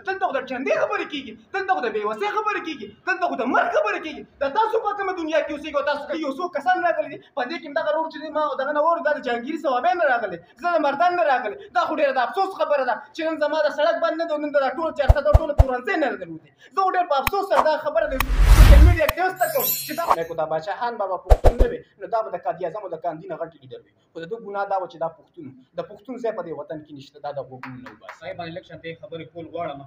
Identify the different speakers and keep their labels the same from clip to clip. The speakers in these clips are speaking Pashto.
Speaker 1: دلته خو د چندې خبرې کېږي، دلته خو د بې وسۍ خبرې کېږي، دلته خو د مرګ خبرې کېږي. د تاسو په کومه دنیا کې اوسېږئ؟ او تاسو یو څو کسان راغلي دي، په دې کې دغه روډ چې دی ما دغه نه اورو، دا د جهانګیري صوابۍ نه راغلی، زه د مردان نه راغلی. دا خو ډېره د افسوس خبره ده چې نن زما د سړک بند نه دی، نن د ټول چارسده ټول تورنځی نه دی. زه ډېر په افسوس سره دا خبره د سوشل میډیا اکټیویسټ ته کوم چې دا کو دا باچا خان بابا پښتون نه وي نو دا به د قاضي اعظم او د کاندي نه غټ لیډر وي، خو د ده ګناه دا وه چې دا پښتون، د پښتون ځای په دې وطن کې نشته، دا د غوږونو نه وباسي.
Speaker 2: صاحب باندې لږ شانتې خبرې کول غواړم.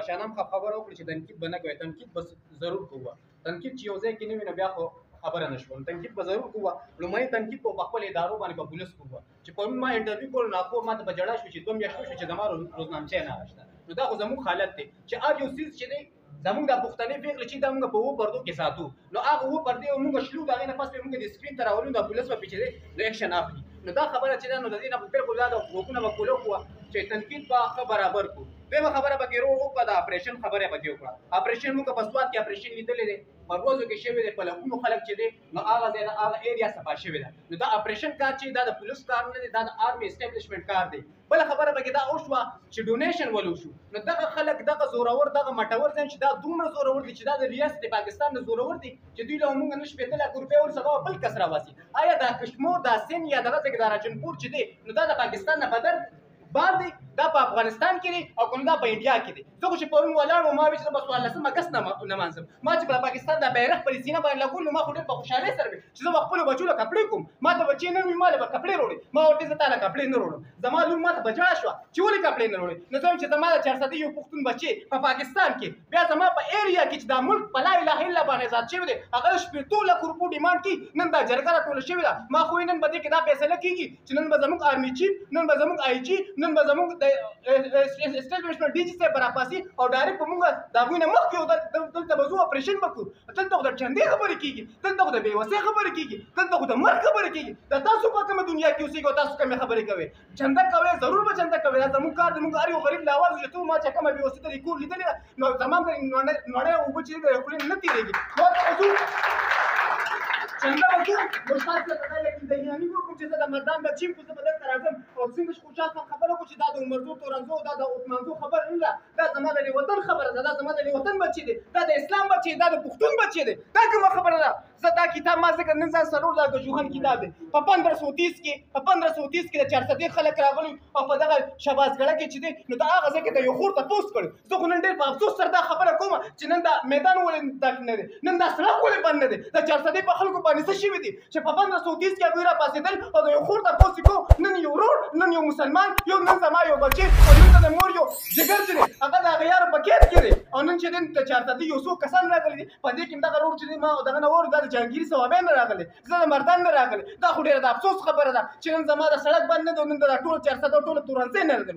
Speaker 2: شانم خو خبره وکړه چې تنقید به نه کوې، تنقید به ضرور کوه. تنقید چې یو ځای کې نه وي نو بیا خو خبره نه شوه، تنقید به ضرور کوه. لومړی تنقید په خپل ادارو باندې په پولیس کوه چې پرون ما انټرویو کول، ناخور ما ته په جړا شو چې 2 میاشتې شو چې زما روزنامچه نه شته. نو دا خو زموږ حالت دی چې هر یو څیز چې دی زموږ د پښتنې پېغلې چې دا موږ په 7 پردو کې ساتو، نو هغه 7 پردې موږ شلو، د هغې نه پس به موږ د سکرین ته راولو، د پولیس به پې چې دی نو اکشن اخلي. نو دا خبره چې ده نو د دې نه بالکل دا د غوږونه به کولو کوه چې تنقید به ښه برابر کړو. دویمه خبره پکې ورور وکړه، د اپریشن خبره پکې وکړه. اپریشن موږ په سوات کې اپریشن لیدلی دی، په ورځو کې شوی دی، په لکونو خلک چې دی نو هغه ځای نه هغه ایریا صفا شوې ده. نو دا اپریشن کار چې دا د پولیس کار نه دی، دا د آرمي اسټابلیشمنټ کار دی. بله خبره پکې دا وشوه چې ډونیشن ولو شو، نو دغه خلک دغه زورور دغه مټور ځای چې دا دومره زورور دي چې دا د ریاست پاکستان نه زورور دي چې دوی له موږ نه 60 لک روپۍ ور سبا بل کس راواسي. آیا دا کشمور دا سند یا دغه ځای کې دا راجنپور چې دی نو دا د پاکستان نه بدر بار دی، دا په افغانستان کې دی او کوم دا په انډیا کې دی. زه خو چې پرون ولاړ وم، ما ویل چې زه به 14 اګست نمانځم. ما چې په پاکستان دا بیرغ پر سینه باندې لګول، نو ما خو ډېر په خوشحالۍ سره وي چې زه به خپلو بچو له کپړې کوم. ما ته بچې نه وي، ما له به کپړې راوړي. ما ورته زه تا له کپړې نه راوړم. زما لور ما ته په ژړا شوه چې ولې کپړې نه راوړې. نو زه وایم چې زما د چارسدې یو پښتون بچی په پاکستان کې، بیا زما په ایریا کې چې دا ملک په لا اله الا باندې ازاد شوی دی، هغه د 60 لکو روپو ډیمانډ کوي. نن دا جرګه راټوله شوې ده، ما خو نن به دې کې دا فیصله کېږي چې نن به زموږ آرمي چیف، نن به زموږ آی جي، نن به زموږ د اسټابلیشمنټ ډي جي صاحب به راپاسي او ډایرکټ به موږ د هغوی نه مخکې دلته به ځو، اپریشن به کړو. دلته خو د چندې خبرې کېږي، دلته خو د بې وسۍ خبرې کېږي، دلته خو د مرګ خبرې کېږي. د تاسو په کومه دنیا کې اوسېږئ او تاسو کومې خبرې کوئ؟ چنده کوئ، ضرور به چنده کوئ. دا زموږ کار دی. موږ هر یو غریب له اواز چې ته ما چې کومه بې وسۍ ته د کور لیدلې ده، نو زما د نوړی اوبه چې د خولې نه تېرېږي، نو هلته به ځو چنده به کوو. نو تاسو ته دا یقین دهاني وکړم چې زه د مردان بچی یم، خو زه به دلته راځم. او څنګه چې خوشحال خان خبره وکړه چې دا د عمرزو تورنزو دا د عثمانزو خبره نه ده، دا زما د وطن خبره ده، دا زما د وطن بچی دی، دا د اسلام بچی دی، دا د پښتون بچی دی. دا کومه خبره ده؟ زه دا کتاب ما ځکه نن ځان سره دا د جوهن کتاب دی. په 1530 کې، په 1530 کې د چارسدې خلک راغلي او په دغه شهبازګړه کې چې دی نو دا هغه ځای کې د یو خور تپوس کړی. زه خو نن ډېر په افسوس سره دا خبره کوم چې نن دا میدان ولې ډک نه دی، نن دا سړک ولې بند نه دی، د چارسدې په خلکو باندې څه شوي دي چې په 1530 کې هغوی راپاڅېدل او د یو خور تپوس یې کړو. نن یو ورور، نن یو مسلمان، یو نن زما یو بچی او نن د مور یو جګر چې دی هغه د هغه یارو په کیب کې دی. او نن چې دی د چارسدې یو څو کسان راغلي دي، په دې کې دغه ورور چې دی ما دغه نه اورو، دا د جهانګیري صوابۍ نه راغلی، زه د مردان نه راغلی. دا خو ډېره د افسوس خبره ده چې نن زما د سړک بند نه دی، نن د ټول چارسده ټول تورنځی نه دی.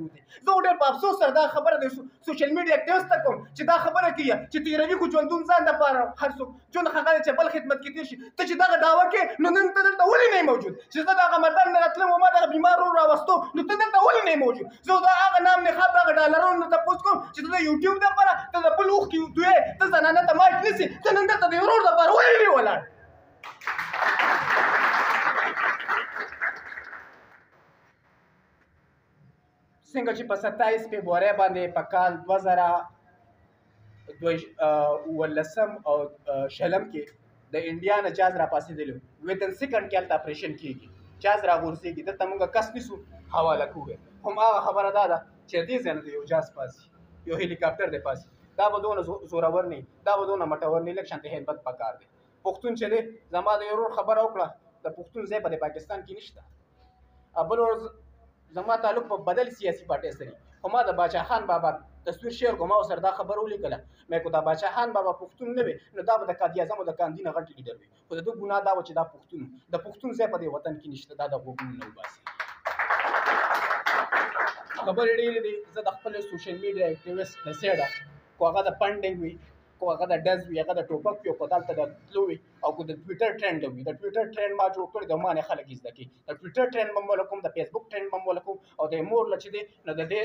Speaker 2: زه ډېر په افسوس سره دا خبره د سوشل میډیا اکټیویسټ ته کوم چې دا خبره کوي چې تېروي خو ژوندون ځان دپاره هر څوک ژوند هغه دی چې بل خدمت کې تېر شي. ته چې دغه دعوه کې نو نن ته دلته ولې نه یې موجود؟ چې زه دغه مردان نه راتلم او ما دغه بیمار ورور راوستو نو ته دلته ولې نه یې موجود؟ زه دا هغه نام نښاد دغه ډالرونو نه تپوس کوم چې ته د یوټیوب دپاره، ته د بل اوښکې دوی، ته زنانه ته مایک نیسې، ته نن دلته د ورور دپاره ولې نه یې ولاړ؟ څنګه چې په 27 فبرورۍ باندې په کال 2019 او 20 کې د انډیا نه جاز راپاڅېدلی و، ویتن سیکنډ کې هلته اپریشن کېږي، جاز راغورځېږي، دلته موږ کس نیسو حواله کوو. هم هغه خبره دا ده چې دې ځای نه یو جاز پاسي، یو هلیکاپټر دی پاسي، دا به دونه زورور نه، دا به دونه مټور نه، لږ شانتې همت پکار دی. پښتون چې دی زما د ورور خبره وکړه، د پښتون ځای په د پاکستان کې نشته. بل ورځ زما تعلق په بدل سیاسي پارټۍ سره، خو ما د باچا خان بابا تصویر شیر کوم، ما ورسره دا خبره ولیکله، مې کو دا باچا خان بابا پښتون نه وي نو دا به د قاضي اعظم او د کاندي نه غټ لیډر وي، خو د ده ګناه دا وه چې دا پښتون، د پښتون ځای په دې وطن کې نشته، دا د غوږونو نه وباسي. خبرې ډېرې دي. زه د خپل سوشل میډیا اکټیویسټ د سیډه کو هغه د فنډینګ وي، کو هغه د ډز وي، هغه د ټوپک وي، کو دلته د تلو وي، او کو د ټویټر ټرند وي. د ټویټر ټرند ما جوړ کړی د ما نه خلک زده کړي. د ټویټر ټرند به مو کوم، د فیسبوک ټرند به مو کوم، او د مور له چې دی نو د دې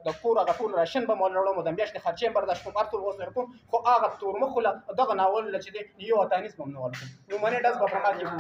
Speaker 2: د کور هغه ټول راشن به مو لړم، د میاشتې خرچې برداشت کوم، هر څه ورسره کوم، خو هغه تور مخ له دغه ناول له چې دی یو اتانیس به هم نه ورکوم. نو منې ډز به په ما کې وو.